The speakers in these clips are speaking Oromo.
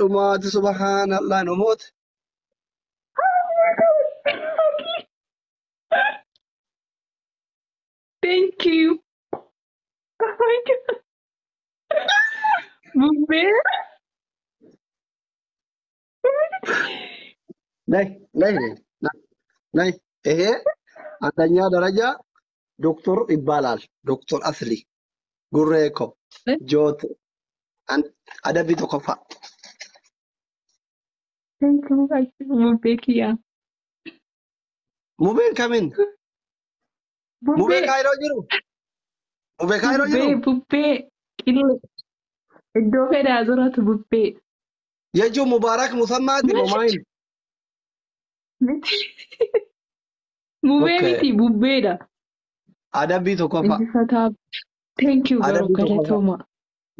Dhumaati subhaanallah namoota. Thank you. Oh my God. Bubbee. ነይ ነይ ነይ። ይሄ አንደኛ ደረጃ ዶክተር ይባላል። ዶክተር አስሊ ጉሬኮ ጆት አደቢ ተኮፋ። Thank you. Bubbee kiyyaa. Mubeen kamin? Mubee Bubbee. Kaayiroo jiru? Mubee Kaayiroo jiru? Bubbee bubbee qillee iddoo fedhaa jiratu bubbee. Jechuun Mubaarak Musammaati moo maayin? Miti. Mubee Okay. miti bubbeedha. Adabbii tokkoffaa. Injifataa. Thank you garuu Adabbii tokkoffaa. galatooma.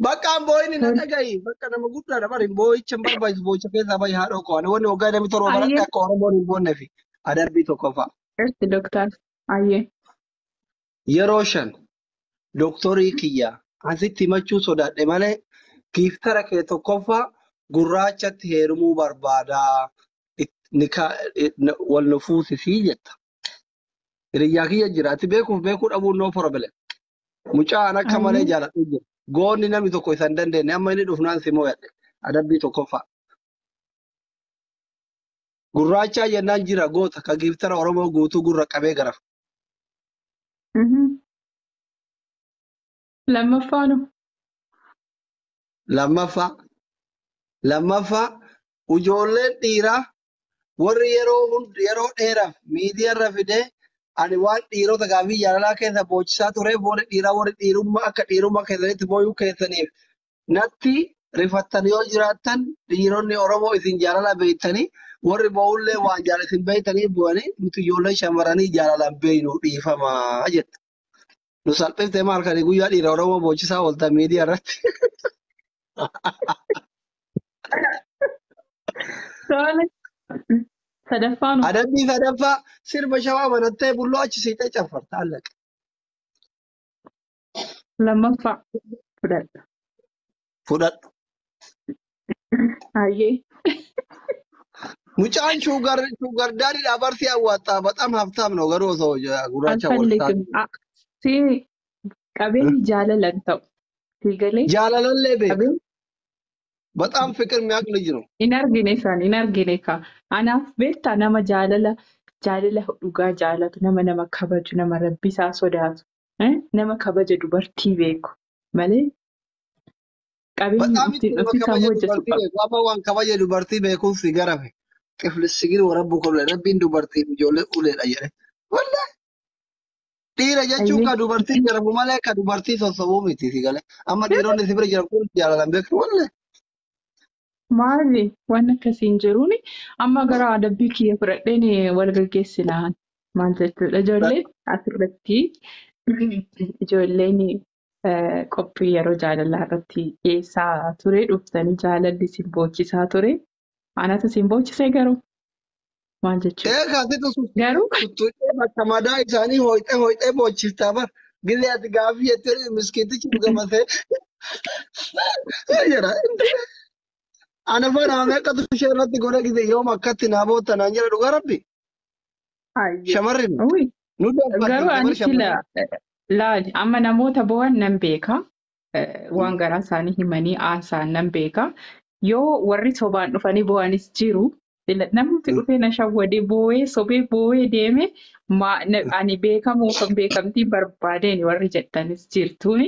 Bakka an boo'in na dhaga'i. Bakka nama guddaadha bari boo'icha hin barbaachisu boo'icha keessaa bahi haadhoo koo. Ani wanni waggaa 27 baradhe Ayyee. akka Oromoon hin boonneefi. Adabbii tokkoffaa. Erti doktar. Ayyee. Yeroo 5 doktorii kiyya asitti himachuu sodaadhe malee giiftara kee tokkoffaa gurraachatti heerumuu barbaadaa. Wal nu fuusisii jetta. Hiriyyaa kiyya jira. Ati beekuuf beekuu dhabuun no problem. Mucaan akka malee Ayyee. jaaladhu jira. Goonni namni tokko isa hin dandeenye amma inni dhufnaan si moo'adhe. Adabbii tokkoffaa. Gurraachaa jennaan jira goota ka giiftara Oromoo guutuu gurra qabee garafa. Lammaffaanu. Lammaffaa. Lammaffaa ijoolleen dhiiraa warri yeroo hund yeroo dheeraaf miidiyaa irra fidee ani waan dhiirota gaafii jaalalaa keessa boochisaa tureef warri dhiiraa warri dhiirummaa akka dhiirummaa keessanitti booyuu keessaniif natti rifattan yoo jiraattan dhiironni Oromoo isin jaalala beektanii warri boo'ullee waan jaalala isin beektanii bu'anii nuti ijoollee shamarranii jaalalaan beeynu dhiifamaa jetta. Nu salphiftee maal kan guyyaa dhiira Oromoo boochisaa ooltan miidiyaa irratti. Tole. Sadaffaanu. Adabbii sadaffaa sirba shawaa banattee bulloo achi siixee caffarta allaqa. Lammaffaa. Fudhadha. Fudhadhu. Ayyee. Mucaan shuugar shuugardaadhiidhaa barsii awwaaxxaa baxam haftaam ነው garuu osoo gurraacha wal taate. Alfallegim. Si qabeenyi jaalala hin ta'u. Si galee Jaalalallee beeka. qabeenyi በጣም ፍቅር የሚያውቅ ልጅ ነው። hin argine isaan hin argine ka. Anaaf beektaa nama jaalala jaalala dhugaa jaalatu nama nama kabaju nama rabbisaa sodaatu nama kabaja dubartii beeku malee qabeenyi በጣም ittiin itti nama ofiisaa kabaja hojjetu dubartii qaba. beeku. Amma waan kabaja dubartii beekuuf si garafe. Xiflissigin warabbu kolle rabbiin dubartiif ijoollee uleedha jedhe. Wallee dhiira jechuun Ayyee. ka dubartii garafu malee ka dubartii sossobuu miti si galee. Amma dhiironni si bira jiran kun jaalalan beeku wallee. Maali waan akkasii hin jiruuni amma gara adabbii kiyya fudhadheen wal gaggeessinaan maal jechuudha ijoolleen asirratti ijoolleen qophii yeroo jaalalaa irratti dhiyeessaa ture dhuftanii jaalalli isin boochisaa ture anatu isin boochisee garuu maal jechuudha Eegaa situ garuu tuttuqee bakka madaa isaanii hooyxee hooyxee boochiftaa bar. Gizee ati gaaffii jettee miskiintichi dhugamatee jedha. Ana fa nama meeqatu ishee irratti godhe gizee yoom akkatti naa bootta naan jedha dhugaa rabbi. Ayyee. Shamarri nu Uy, nu garuu danfatti bar ani sila shamarri. laali amma namoota bo'an nan beeka. Waan garaa isaanii himanii haasa'an nan beeka. Yoo warri sobaan dhufanii bo'anis jiru. Namni dhufee na shawwadee boo'ee sobee boo'ee deeme ani beekamuu kan beekamtii barbaadeen warri jettanis jirtuuni.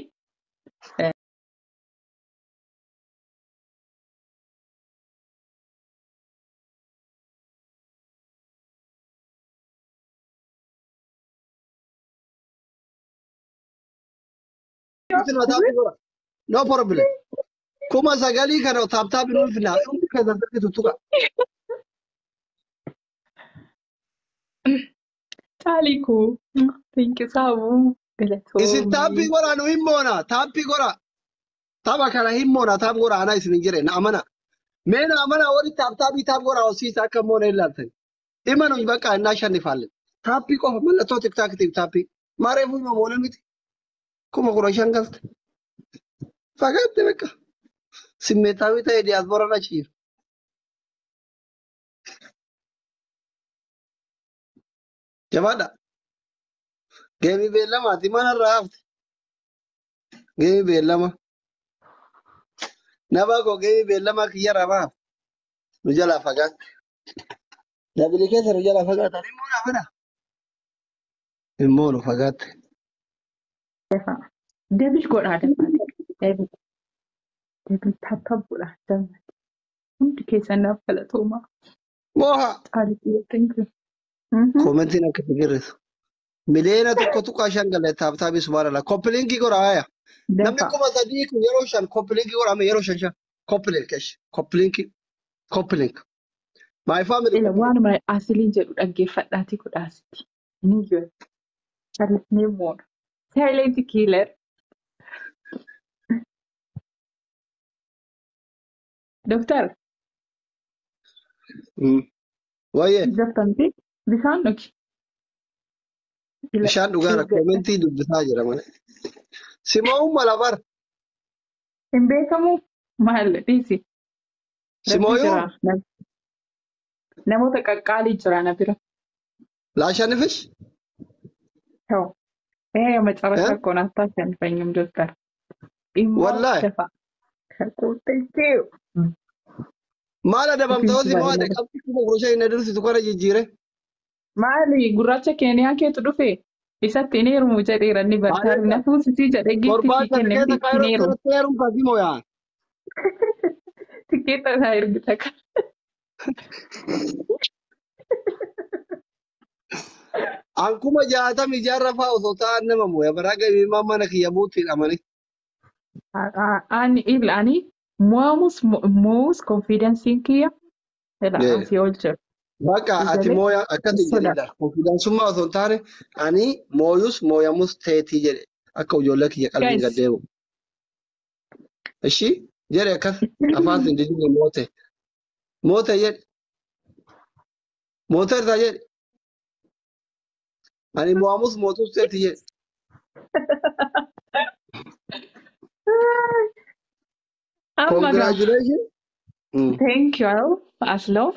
Taappii godha. No problem. 9,000 kana tap taappii nuuf finaa. Hundi keessan sirrii tuttuqa. Caalikuu. Thank you Saabuu. Isin taappii Galatoomii. godhaa nu hin moona. Taappii godhaa. Tapha kana hin moona taap godhaa anaa isin hin jedhe na amana. Mee na amana warri taap taappii taap godhaa hosiisa akka moona hin laaltan. Dhimma nuyi bakka innaa shannifaallee. Taappii qofa mallattoo tiktaakiitiif taappii. Maareefuu hima moona miti. 15,000 galte. Fagaatte bakka. Simmeetaawii ta'e diyaaspooraan achi jiru. Jabaadha. Geemii beellamaati manarraa hafte. Geemii beellama. Nama koo geemii beellamaa kiyyarraa baaf. Nu jalaa fagaatte. Dabilii keessa nu jalaa fagaatan immoo naa fedha. Immoo nu fagaatte. Double godhaa dafaati. Double. Double tap tap godhaa dafaati. Hundi keessan naaf galatoomaa. Mooha. Caalii thank you. Koomentiin akka jirrisu. 1.5 miliyoona galee tap tapii subhaanallah. Copy linkii godhaa haya. Namni Dafa. 3000 kun yeroo 5 copy linkii godhame yeroo 5 5. Copy link esh. Copy linkii. Copy link. My family Ila copy link. waanuma asiliin jedhu dhaggeeffadhaatii godhaasitti. Ni jiru. Callisnee moona. Silent killer. Doktar, Wayyee jaftamti bishaan dhugi. Ila bishaan dhugaara eeggadha. koomentii dubbisaa jira malee. Simoon mala bar. Hin beekamu maal dhiisi. Rabbi Simooyuu jira. Namoota qaqqaalii jira na bira. laashannifish? Ta'u. ይሄ የመጨረሻ እኮ ነው። አታሸንፈኝም ዶክተር። Immoo Wallaahi. dafa. Thank you. Maal adabamtoota simoo ade qabxii 15,000 inni dursitu kana jijjiire. Maali gurraacha Keeniyaa keetu dhufe isatti hin heerumu jedheera inni bartaari na fuusisii jedhee giiftii Torbaan sii sana kenne keessa itti hin kaayiroo heerumu. keessatti heerumta simoo yaa. Tikeeta isaa ergita kan. An 60,000 fa'aa osoo ta'an nama mooya baraa gabimmaa mana kiyya buutti hidhamanii. Ani ani mo'amus mo'us konfiidensiin kiyya ila asii ol jiru. Bakka ati Ijoollee mooya akkas hin soda. jedhin konfiidensummaa osoo hin taane ani mooyus mooyamus teetii jedhe akka ijoollee kiyya qalbiin Guys. gad deemu. Ishii jedhe akkas afaan sin didine moote. Moote jedhe. Mooteerta jedhe. Ani mo'amus mootus teetii jedhe. Amma gaa. Congratulations. Thank you Asloo.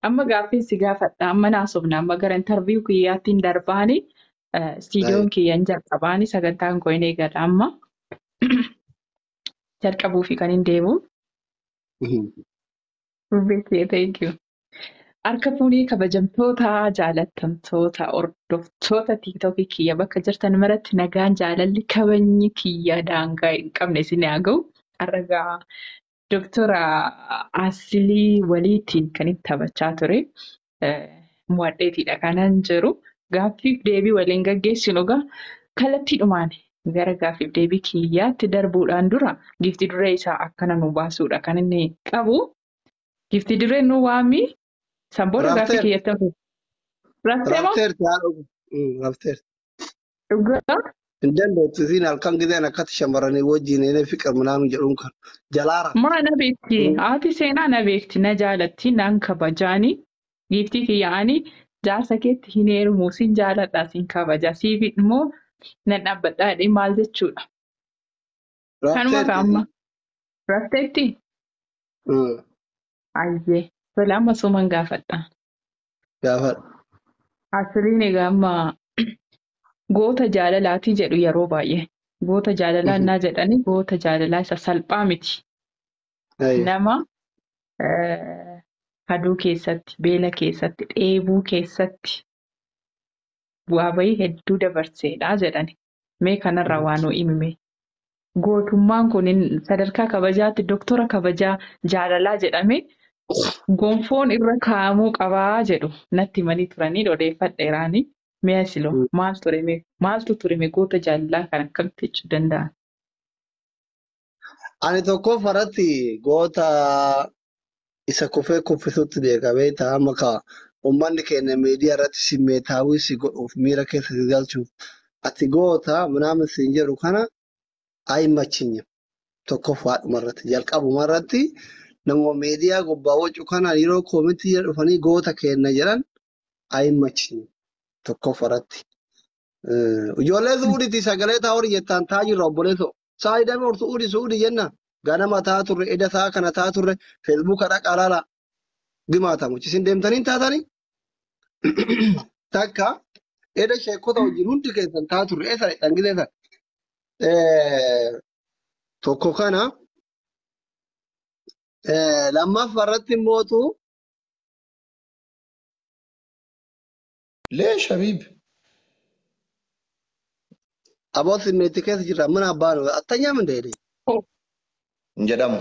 Amma gaaffii si gaafadha. Amma naasofna. Amma gara interview kiyyaattiin darbaani. Istiidiyoon kiyyan jalqabaani sagantaan koo hin eegala amma. Jalqabuufi kan hin deemu. Beekee thank you. Harka fuunii kabajamtoota, jaalattamtoota, hordoftoota tiiktookii kiyya bakka jirtan maratti nagaan jaalalli kabajni kiyya daangaa hin qabne isin haa ga'u. Har'a gaa Doktora Asilii waliitiin kan inni taphachaa ture. Mo'adheetiidha kanan jiru. Gaaffiif deebii waliin gaggeessinu egaa kallattiidhumaan gara gaaffiif deebii kiyyaatti darbuudhaan dura giifti duree isaa akkana nu baasuudha kan inni qabu. Giifti dureen nu waami. San booda gaaffii Rafteer. kiyyatti hafu. Raftee moo? Rafteerti haa dhugu. Rafteerti. Dhugaa? Hin dandeettu isiin halkan gizeen akkatti shamarranii wajjin inni fiqir minaamin jedhuun kan jalaara. Maa na beekti? Haati seenaa na beekti. Na jaalatti. Naan kabajaani. Giiftii kiyyaani jaarsa keetti hin heerumu. Sin jaaladha. Sin kabaja. Siif immoo nan dhaabbadha jedhee maal jechuudha? Kanuma Rafteerti amma. isiin. Rafteetti? Ayyee. Tola amma suman gaafadha. Gaafadha. Asiliin egaa amma goota jaalalaatii jedhu yeroo baay'ee. Goota jaalalaa innaa jedhani goota jaalalaa isa salphaa miti. Nama aduu keessatti, beela keessatti, dheebuu keessatti bu'aa bayii hedduu dabarseedha jedhani. Mee kanarraa waa nuu himi. Gootummaan kun sadarkaa kabajaatti doktora kabajaa jaalalaa jedhamee gonfoon irra kaa'amuu qabaa jedhu natti himanii turanii odeeffadheeraani. Mee asiloo maal ture mee maaltu ture mee goota jaalalaa kan akkamitti jechuu danda'an? Ani tokkoffaa irratti goota isa kufee kuffisutti beeka beektaa amma ka uummanni keenya miidiyaa irratti simmeetaawii si godhuuf miira keessa si galchuuf ati goota minaamin siin jedhu kana ayimmachinya tokkoffaadhuma irratti jalqabuma irratti nama miidiyaa gubbaa wacu kana yeroo koomentii jedhu dhufanii goota keenya jedhan ayimmachinya tokkoffaa irratti. Ijoollee suudhiitti sagalee taa horii jettaan taa jirra obboleessoo. Saayidame hor suudhi suudhi jenna ganama taa turre eda saa kana taa turre feesbuuka dhaqaa laala gimaatamu. Isin deemtanii taatanii? Takka eda sheekota wajjin hundi keessan taa turre eessa dhangilee sana. Tokko kana lammaffaa irratti immootu Leesh Habiib. Aboo simmeetti keessa jirra mana abbaan attanyaa min deede. Hin jedhamu.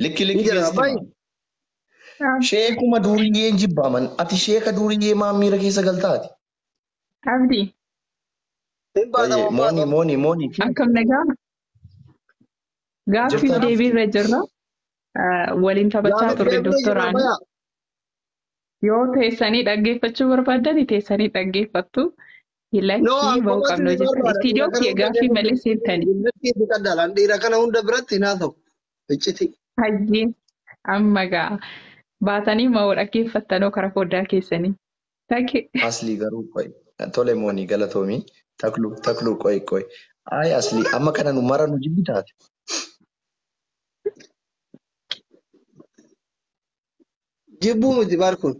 Likki Hin likki jedhama keessatti baay'ee. maal? Sheekuma duuriyyeen jibbaaman. Ati sheeka duuriyyee maa miira keessa galtaati? Abdii, Hin baata Baay'ee waan moonii baata. moonii moonii. akkam nagaa? Gaaffiif Jirta deebii irra jirra. Waliin taphachaa Gaaffiif turre deebii irra jirra doktoraan. bayaa. Yoo teessanii dhaggeeffachuu barbaaddan teessanii dhaggeeffattu. No, Lakkii an ba'uu kophaatti qabnu ni jettan. barbaada. Dhiira Istiidiyoo kana kiyya hunda gaaffii deemuu malee seentanii. Biratti biqaddaadhaan dhiira kana hunda biratti hin haasa'u. Icciti. Hayyee amma gaa baatanii moo dhaggeeffattanoo karaa foddaa keessanii. Takke Aslii garuu qoy. Tole moonii galatoomii. Takluu takluu qoy qoy. Ayi aslii amma kana nu mara nu jibbitaate. Jibbuu miti bar kun.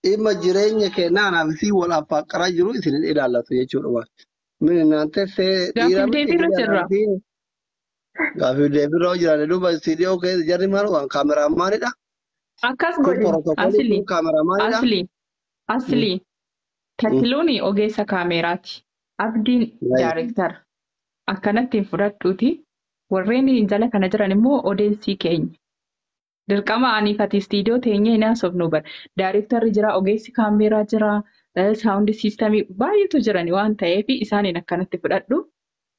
Dhimma jireenya keenyaa anaaf isii wal affaaqaraa jiru isin hin ilaallatu jechuudha waan. Min naante see dhiira gaaffiif miti deebii irra dhiira jirra. anaaf isiin gaaffiif deebii irra jiraate duuba istiidiyoo keessa jarri maal waan kaameraamaanidha. Akkas Kun godhi porotokoolii asli kun kaameraamaanidha. asli asli Takiluun ogeessa kaameeraati. Abdiin daayirektara. Akkanatti hin fudhadhuuti. Warreen jala kana jiran immoo odeessii keenya. Dirqama aniif ati istiidiyoo teenyee hin haasofnu bara. Daayirektarri jira, ogeessi kaameeraa jira, saawundi siistamii baay'eetu jirani waan ta'eef isaaniin akkanatti fudhadhu.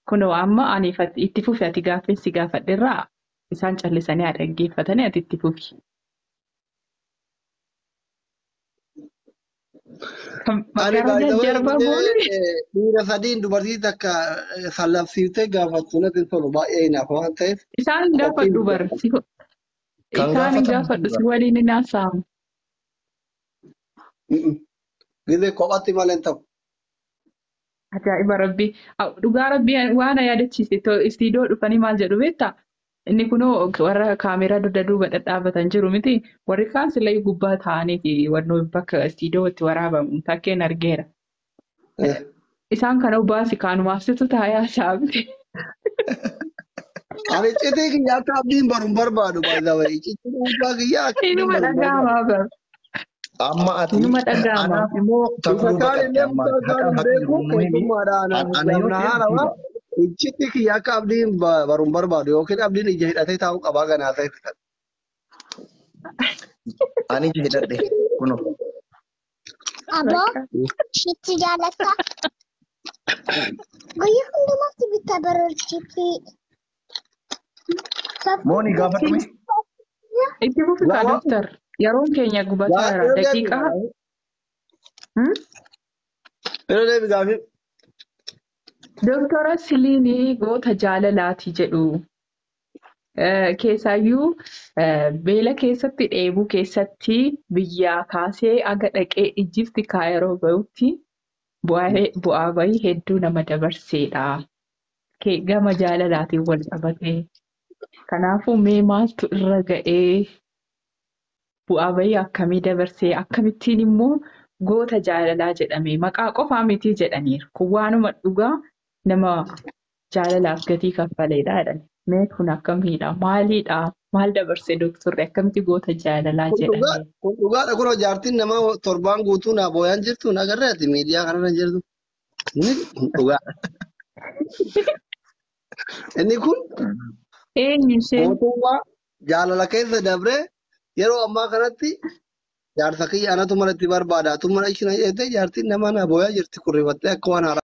Kunoo amma aniif ati itti fufi ati gaaffii si gaafadherraa isaan callisanii haa dhaggeeffatanii ati itti fufi. Kan Ani magaalaa baay'ee jarbaa booni. dhiira sadiin dubartii takka sallabsiiftee gaafattu natti hin tolu baay'ee hinaaf waan ta'eef Isaan hin qophii gaafadhu bara. Kan Isaan hin gaafatamu gaafadhu si bara. waliin hin haasa'amu. Gizee kophatti malee hin ta'u. Ajaa'iba rabbii. Dhugaa rabbii waan na yaadachiise istiidiyoo dhufanii maal jedhu beektaa? Inni kunoo warra kaameeraa dugda duuba dhadhaabatan jiru miti. Warri kaan silaa gubbaa taa'aniiti wannoo bakka istiidiyoo itti waraabamu takkeen argeera. Isaan kana baasi kaanumaaf situ taa'ee haasa'a miti. Ani iccitii kiyya akka abdiin baru hin barbaadu baay'ee. Iccitii dhuunfaa kiyya akka abdiin Inuma baru hin barbaadu. dhaga'amaa bara. Amma ati Inuma dhaga'ama. anaaf immoo Isa takluu kaan baqatte illee amma mucaa haqa kaan hin haqa beeku jiru nu himi. keessummaadha anaaf Ana yoo na ta'e haarawa. jiba. Iccitii kiyya akka abdiin baru hin barbaadu yookiin abdiin ija hidhatee taa'uu qabaa ganaa ta'e. Ani ija hidhadhe kunoo. Aboo, Bakka. shitti jaalattaa? Guyyaa hundumaatti bitta baroolchitii. Moonii gaafadhu mee? Itti fufi kaa Gaafadhu. dooktar. Yeroon keenya gubataa jira. Irra deebi Daqiiqaa. Hmm? Irra deebi gaafii. Dooktora Siliinii goota jaalalaati jedhu. Keessaayyuu beela keessatti dheebuu keessatti biyyaa kaasee aga dhaqee Ijipti kaayeroo bahutti bu'aa bahii hedduu nama dabarseedha. Gama jaalalaatiin wal qabatee. Kanaafuu mee maaltu irra ga'ee bu'aa bahii akkamii dabarsee akkamittiin immoo goota jaalalaa jedhame maqaa qofaa miti jedhaniiru. Kun waanuma dhugaa nama jaalalaaf gatii kaffaleedha jedhani. Mee kun akkamiidha? Maaliidha? Maal dabarse dooktorri? Akkamitti goota jaalalaa Kun dhugaa jedhame? kun dhugaadha kunoo jaartiin namaa torbaan guutuu naa booyaan jirtu na agarree ati miidiyaa kanarra jirtu. Inni kun dhugaa. Inni kun Eenyu isheen? mootummaa jaalala keessa dabree yeroo ammaa kanatti jaarsa kiyya anatu mana itti barbaada. Atu mana ishee jettee jaartiin namaa naa booyaa jirti kurrifattee akka waan haaraa.